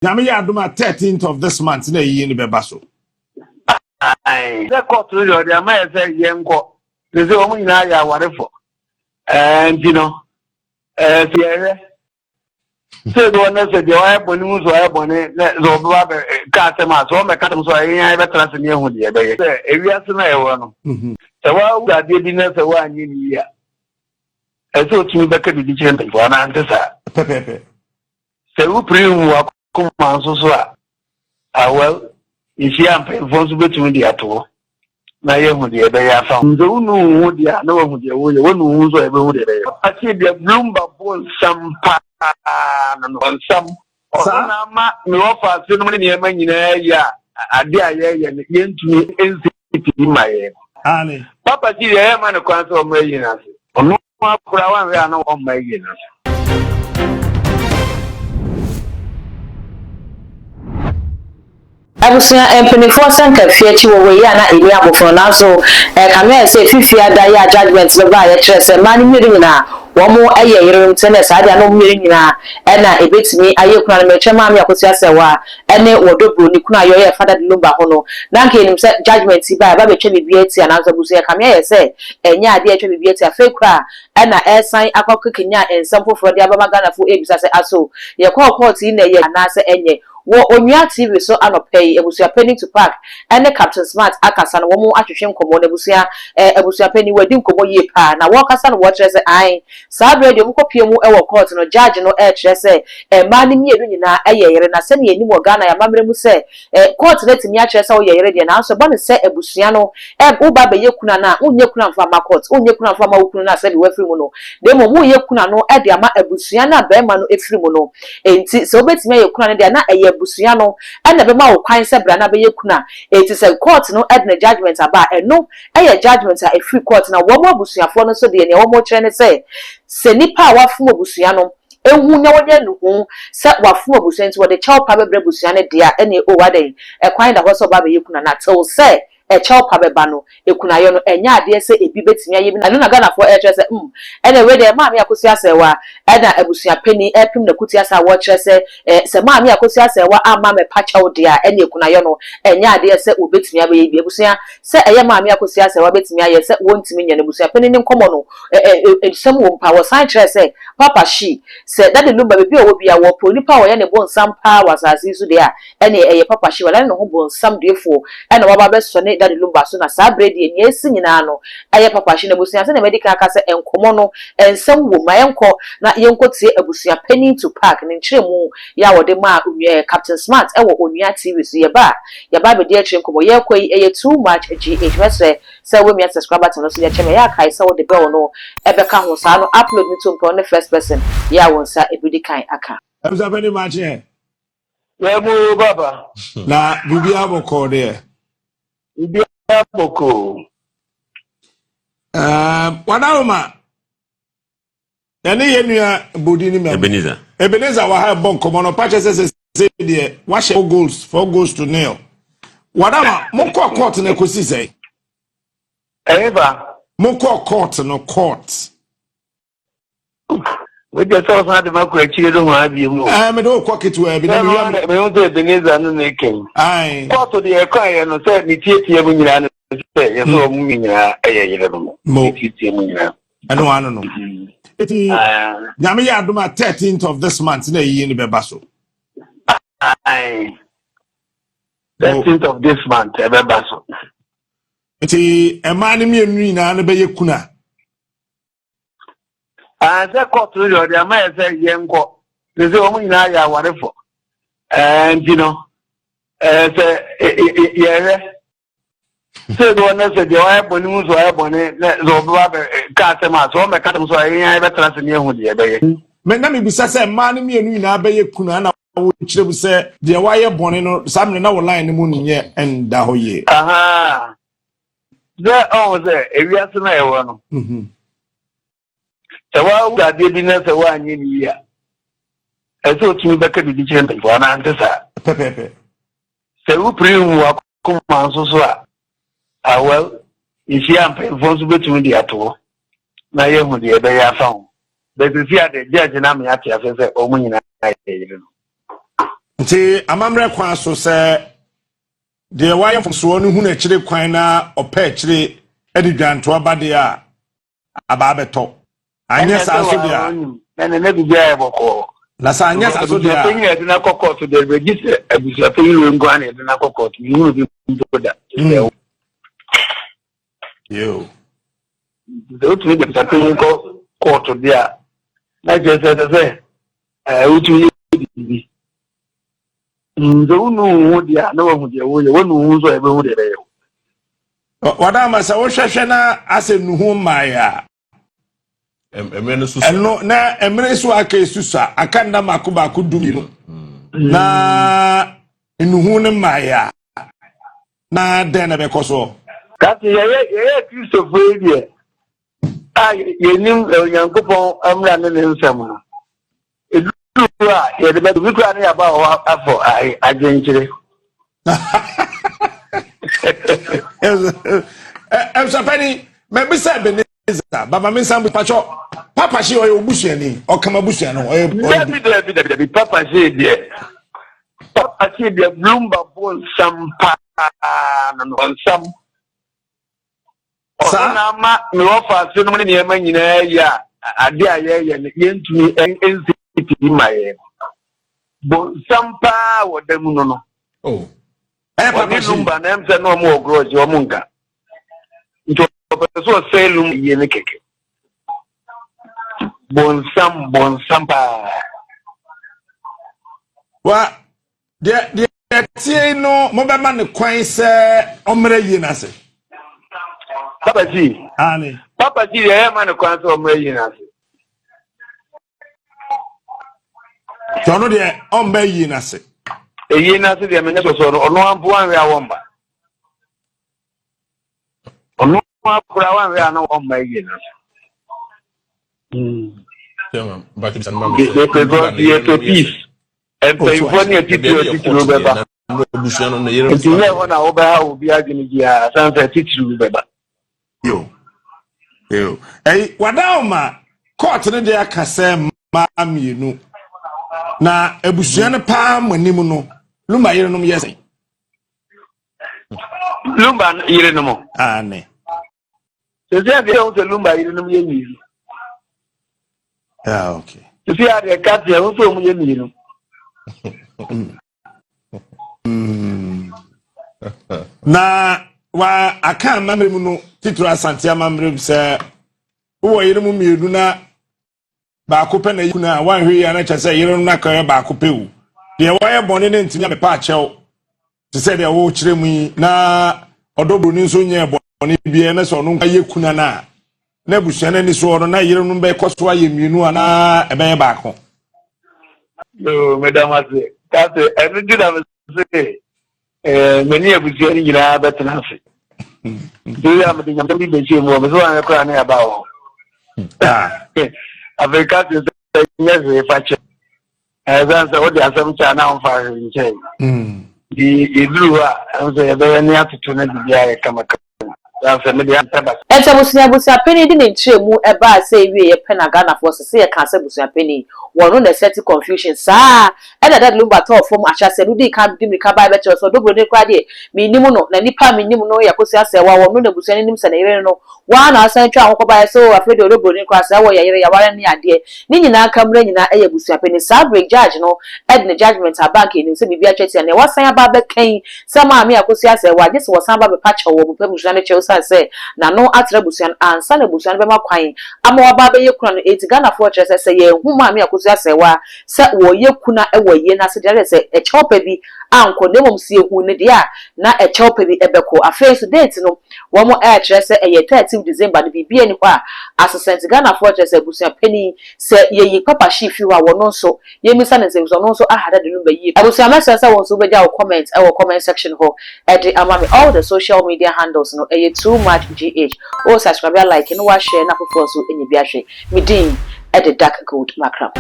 Nyame yɛ adom a 13th of this month na ɛyie no bɛba so. Sɛ kɔɔto no deɛ ɔde ama yɛ sɛ yɛnkɔ te sɛ wɔn nyinaa yɛ awarefo nti no sɛ yɛhwɛ sɛ ebi wɔn sɛ deɛ ɔyɛ bɔne mu sɛ ɔyɛ bɔne na sɛ ɔbɛba bɛ ka asɛm a sɛ ɔmɛka asɛm so a yɛn yɛn bɛtena ase ne ehu deɛ ɛbɛyɛ. Sɛ ewiase no a yɛwɔ no sɛ wɔawu adeɛ bi na sɛ wɔanyɛ ne yie a ɛsɛ otumi bɛka biribi kyerɛ mpanyinfoɔ anaa nte saa. Pɛpɛɛpɛ. Sɛ wopere hu wakoma nso so a, ah well, nhyia mpanyinfoɔ nso bɛtumi de ato hɔ na yɛhu deɛ ɛbɛyɛ afa ho. Sɛ wonu wo ho deɛ a na wahu deɛ woyɛ, wonu wo ho nso a yɛbɛhu deɛ ɛbɛyɛ. Ɔse deɛ Lumba bonsam paa no no, bonsam. Ɔno na ama me wɔfaase nom ne nneɛma nyinaa yi a adeɛ a yɛyɛ no yɛntumi nsi pii ma yɛn. Papa si deɛ yɛmma no kwan sɛ ɔmmra yie no ase. Ɔno ara koraa wanhwɛ a na ɔmma yie no ase. Abusua mpaninfoɔ sɛ nka fie akyi wɔ hɔ yi a na ɛnni abofono nanso ɛkame ayɛ sɛ ɛfiri fie ada yi a judgement no baeɛ kyerɛ sɛ mmaa no mmienu nyinaa wɔn yɛ yerenom nti ɛneɛ saa deɛ a na wɔn mmienu nyinaa na ɛbɛtumi ayɛ kunu ano mekyerɛ maame Akosua Serwaa ne Wɔdɔ Broni kunu a yɔyɛɛ Fada de Lumba ho no na anka yɛnim sɛ judgement yi baeɛ ɛba bɛtwa biribiara ti a nanso abusua ɛkame ayɛ sɛ ɛnyɛ adeɛ a ɛtwa biribiara ti afei koraa ɛna ɛresan akɔ akɔkanyan nsɛm foforɔ de aba ma Ghanafoɔ rebisa sɛ aso yɛkɔɔ court yi na ɛyɛ anaasɛ ɛnyɛ. Wɔ Onua TV so anɔpa yi, Abusuapanin Tupac ne Captain Smart akasa na wɔn atwetwe nkɔmmɔ na abusua eh, Abusuapanin wɔadi nkɔmmɔ yie paa na wɔrekasa no wɔrekyerɛ sɛ ae saa berɛ deɛ wɔkɔpie mu wɔ court no judge no rekyerɛ sɛ mmaa no mmienu nyinaa yɛ yere na sɛdeɛ yɛnim wɔ Ghana yɛn amammerɛ mu sɛ Eh, court no atumi akyerɛ sɛ woyɛ yere deɛ, nanso ɛba no sɛ abusua no, eh, woba abɛyɛ kunu anaa, wonyɛ kunu amfa amma court, wonyɛ kunu amfa amma wo kunu no a sɛbi wafiri mu no, na mmom woyɛ kunu ano de ama abusua no a barima no firi mu no. Enti sɛ wobɛtumi ayɛ kunu ano deɛ a, na ɛyɛ abusua no na ɛbɛma wo kwan sɛ bra na bɛyɛ kunu a. Enti sɛ court no de ne judgement aba a, ɛno yɛ judgement a ɛfiri court, na wɔn abusuafoɔ no nso deɛ, nea wɔkyerɛ ne sɛ, sɛ nipa a wafom abusua no, ehu na wɔnya nnuhu sɛ wafom abusua nti wɔde kyɛw pa bɛbrɛ abusua no dea ɛneɛ oh adɛn ɛkwan da hɔ sɛ ɔba abɛyɛ kuna na till sɛ ɛkyɛw pa bɛba no ekunayɔ no ɛnyɛ adeɛ sɛ ebi bɛtumi ayɛ bi na ɛno na Ghanafoɔ ɛrekyerɛ sɛ mm ɛneɛ wei deɛ Maame Akosua Asɛɛwa ɛna abusua panin ɛrepem n'akutia saa wɔrekyerɛ sɛ eh sɛ Maame Akosua Asɛɛwa amma ammɛpa kyɛw deɛ a ɛneɛ kunayɔ no ɛnyɛ adeɛ sɛ wɔbɛtumi abɛyɛ bi abusua sɛ ɛyɛ Maame Akosua Asɛɛwa bɛtumi ayɛ sɛ wɔntumi nyɛ no abusua panin ne nkɔmmɔ no Nsɛm wom paa. Wɔsan kyerɛɛ sɛ, Papa Shi, sɛ Daddy Lumba baabi a ɔwɔ biara, wɔpɛ onipa a ɔyɛ ne bonsam paa wɔ asase yi so deɛ a, ɛneɛ ɛyɛ Papa Shi. Wadane ne ho bonsam duafoɔ na waba abɛsɔne Daddy Lumba so, na saa berɛ yi deɛ, nea asi nyinaa no, ɛyɛ Papa Shi. N'abusua, sɛdeɛ madi kan aka sɛ nkɔmmɔ no, nsɛm wom. Ma yɛnkɔ na yɛnkɔtie abusua panin Tupac ne nkyerɛmu yi a ɔde maa onua Captain Smart wɔ Onua TV so. Yɛba a, yɛba abɛdi akyire nkɔmmɔ. Yɛrekɔ yi, ɛyɛ too much GH. Mɛsrɛ Sɛ wamia subscribe button no so deɛ kyɛ me ɛyɛ a kae sɛ wode bell no bɛka ho saa no upload no to mpɛ wo ne first person yɛ a wo nsa bedi kan aka. Abusuapɛni makye ɛ. Yɛ mu o papa. Na biribiara bɔkɔɔ deɛ. Biribiara bɔkɔɔ. Um, Wadaroma, ɛne yɛn nua Bodi ne mɛm. Ebenezer. Ebenezer wɔ ha ɛbɔ nkɔmɔ no ɔpa kyɛ sɛ sɛ sɛ deɛ wahyɛ 4 goals to 0. Wadaroma, mokɔ court no ɛkɔsi sɛ? Ɛyɛ fa. Mokɔ court no court. Wogye sɛ ɔsan de ma kɔ akyire no ho abie mu. Ɛɛ mede wokɔ ketewa bi na mewia me. Mehu sɛ Ebenezer no na ɛkɛn. Ae. Court deɛ ɛkɔeɛ no sɛ ne tietie mu nyinaa no sɛ yɛsɛ wɔn mu nyinaa ɛyɛ yere no mu. Ne tietie mu nyinaa. Ɛno ano no. Eti Nyame yɛ adom a 13th of this month na ɛyie no bɛba so. Ae. 13th of this month ɛbɛba so. Nti mmaa no mmienu nyinaa no bɛyɛ kuna. Ah, sɛ court no deɛ ɔde ama yɛ sɛ yɛnkɔ te sɛ wɔn nyinaa yɛ awarefo nti no sɛ yɛhwɛ sɛ ebi wɔn sɛ deɛ ɔyɛ bɔne mu sɛ ɔyɛ bɔne na sɛ ɔbɛba bɛ ka asɛm a sɛ ɔmɛka asɛm so a yɛn yɛbɛtena ase ne yɛhu deɛ ɛbɛyɛ. Me na mebisa sɛ mmaa no mmienu nyinaa bɛyɛ kuna na wokyerɛ mu sɛ deɛ wayɛ bɔne no saa mmerɛ na wɔ line no mu nyɛ nda hɔ yie. Sɛ ɔho sɛ ewiase no a yɛwɔ no sɛ woawu adeɛ bi na sɛ woanyɛ ne yie a ɛsɛ otumi bɛka biribi kyerɛ mpanyinfoɔ anaa nte saa. Pɛpɛɛpɛ. Sɛ wopere hu wakoma nso so a ah well nhyia mpanyinfoɔ nso bɛtumi de ato hɔ na yɛhu deɛ ɛbɛyɛ afa ho. Bɛsisi a deɛ judge no ama yɛate aseɛ sɛ wɔn nyinaa yɛ yere no. Nti amammerɛ kwan so sɛ deɛ wayɛ mfomsoɔ no hunu akyire kwan na ɔpɛ akyire de dwantoa ba deɛ a, aba abɛtɔ. Anyɛ saa nso deɛ a. Na ne na biribiara yɛ bɔkɔɔ. Na sɛ anyɛ saa nso deɛ a. Abusuapanyin a yɛde no akɔ kɔɔto deɛ bɛgye sɛ abusuapanyin wei nko ara na yɛde no akɔ kɔɔto. Menhunu bi mpo da. Yo. Sɛ wotumi de abusuapanyin kɔ kɔɔto deɛ a, na kyerɛ sɛ ɛsɛ sɛ wotumi yɛ biribi. Sɛ wonu wo ho deɛ a, na wahu deɛ woyɛ. Wonu wo ho nso a, yɛbɛhu deɛ ɛbɛyɛ wo. Wadama sɛ wohwɛhwɛ na asɛ nuhu mmaeɛ a. Mmerɛ no so sua. Ɛno na mmerɛ so aka esusa aka nna mako baako 12 na nnuhu no mmaeɛ a na dɛn na ɛbɛkɔ soɔ? Kasi yɛyɛ yɛyɛ Kristofo yi deɛ a yɛnim Onyankopɔn mmara ne ne nsɛm no, ɛduru a yɛde bɛto bi koraa ne yɛaba hɔ afɔ adwenkyerɛ. Ɛbusapɛni, mɛbisa Ebenezer, baba mi nsa patwɔ, Papa Hye ɔyɛ obusuani, ɔkama abusua no, ɔyɛ. Dabi dabi dabi dabi, Papa Hye deɛ, Papa Hye deɛ Bloomba bo nsam paa no no, nsam. Ɔno na ama me wɔfaase nom ne nneɛma nyinaa yi a ade a yɛyɛ no yɛntumi nsi pii ma yɛn. Bonsam paa wɔ da mu no no. Oh. Ɔne Lumba na ɛm sɛ na ɔmo wɔ grudge ɔmo nka. Nti ɔpɛ sɛ ɔsɛe Lumba yie no kɛkɛ. Bonsam bonsam paa. Wa Deɛ deɛ ɛteɛ no mobɛma no kwan sɛ ɔmmrɛ yie no ase. Papa si. Aane. Papa si deɛ yɛma no kwan sɛ ɔmmrɛ yie no ase. Tí ɔno deɛ ɔmma yie no ase. Eyie no ase deɛ menyɛ sɔsɔ no ɔno ampo anhwɛ a wɔmba. Ɔno akora wanhwɛ a na ɔmma yie no ase. Because yɛpɛ peace. Mpanyinfoɔ ne atitiriw atitiriw bɛba. Nti nyɛ hɔ na wobɛha obi adwene biara, san sɛ atitiriw bɛba. Yo. Yo. Ɛyi, wada ma court no de aka sɛ mmaa mmienu. Na abusua no paa mo anim no, Lumba yerenom yɛ sɛn? Lumba yerenom? Aane. Sisi adeɛ ɛho sɛ Lumba yerenom yɛ mmienu. Ah, okay. Sisi adeɛ kati ɛho sɛ wɔn yɛ mmienu. Na wa aka amammerɛ mu no titiri Asante amammerɛ mu sɛ wowɔ yere mu mmienu na baako pɛ na ɛyɛ kunu a wanhwɛ yie a na kyerɛ sɛ yere no akɔyɛ baako pɛ o deɛ wayɛ bɔne no ntumi amepa akyɛw te sɛ deɛ wɔrekyerɛ mu yi na ɔdɔ buroni nso nyɛɛ bɔne biara na sɛ ɔno nko ayɛ kuna no a na abusua no ani soɔ no na yere no bɛkɔ so ayɛ mmienu anaa ɛbɛyɛ baako. Yoo, meda mo ase. Kase, ɛno nti na mese Eh, me ne abusua no nyinaa bɛtena ase. Nti a mede nyamsɛm bi bɛhyɛ mu wɔ me so anhwɛ koraa ne aba wɔ hɔ. Afei ka se sɛ nyɛ hwee fa kyɛ. Ɛsiane sɛ wode asɛm kyɛ a na womfa hwee nkyɛe. Nti yɛduru hɔ a, ɛho sɛ yɛbɛyɛ ne atoto na biribiara yɛ kamakama. Ɛsiane sɛ mede ampɛ basa. Ɛnti abusua abusuapanin de ne nkyerɛmu baa sɛ ɛwieɛ pɛ na Ghanafoɔ sese yɛkaa sɛ abusuapanin wɔno na ɛsɛte confusion saa Ɛnna Dad Lumba tɔɔ fam ahyɛaseɛ no dii kan de mmirika baeɛ bɛkyerɛw sɛ, Ɔdɔ buroni koraa deɛ, mennim no, na nipa a mennim no yɛ Akosua Asɛɛwa, wɔno na abusua no nim sɛ ne yere ne no. Wo ara na wosan twaa ho kɔbaeɛ sɛ oo afei deɛ ɔdɔ buroni koraa sɛɛ wɔ yɛ yere, yɛaware no ne adeɛ. Ne nyinaa nka mmerɛ nyinaa ɛyɛ abusua panin. Saa berɛ yi judge no de ne judgement aba anka yɛnim sɛ biribi atwa atia. Nea wasan aba abɛka yi sɛ Maame Akosua Asɛɛwa gye sɛ wɔsan ba bɛpa kyɛw wɔ bɛpɛ abusua no kyɛw esiane sɛ n'ano atra abusua no ansa na abusua no bɛma kwan ama waba abɛyɛ kuna no. Enti Ghanafoɔ kyerɛ sɛ sɛ yɛanhu Maame Akosua Asɛɛwa sɛ wɔreyɛ kuna wɔ ayie no ase deɛ, na kyerɛ sɛ ɛkyɛw pa bi ankɔ, na mmom sɛ yɛhuu no deɛ a, na ɛkyɛw pa bi bɛkɔ. Afei nso date no, wɔrekyerɛ sɛ ɛyɛ 13 December no, biribiara nni hɔ a asesa nti Ghanafoɔ kyerɛ sɛ abusua panin, sɛ yɛyi Papa Shee firi hɔ a, wɔno nso, yɛmmisa no nsɛm, ɔno nso aha Daddy Lumba yie. Abusua mɛsrɛ sɛ wo nso wobɛgya wo comment wɔ comment section hɔ de ama me. All the social media handles no ɛyɛ too much GH. Wo subscribe a like na wa share na afoforɔ nso anya bi ahwɛ. Me din de Dark Gold Makram.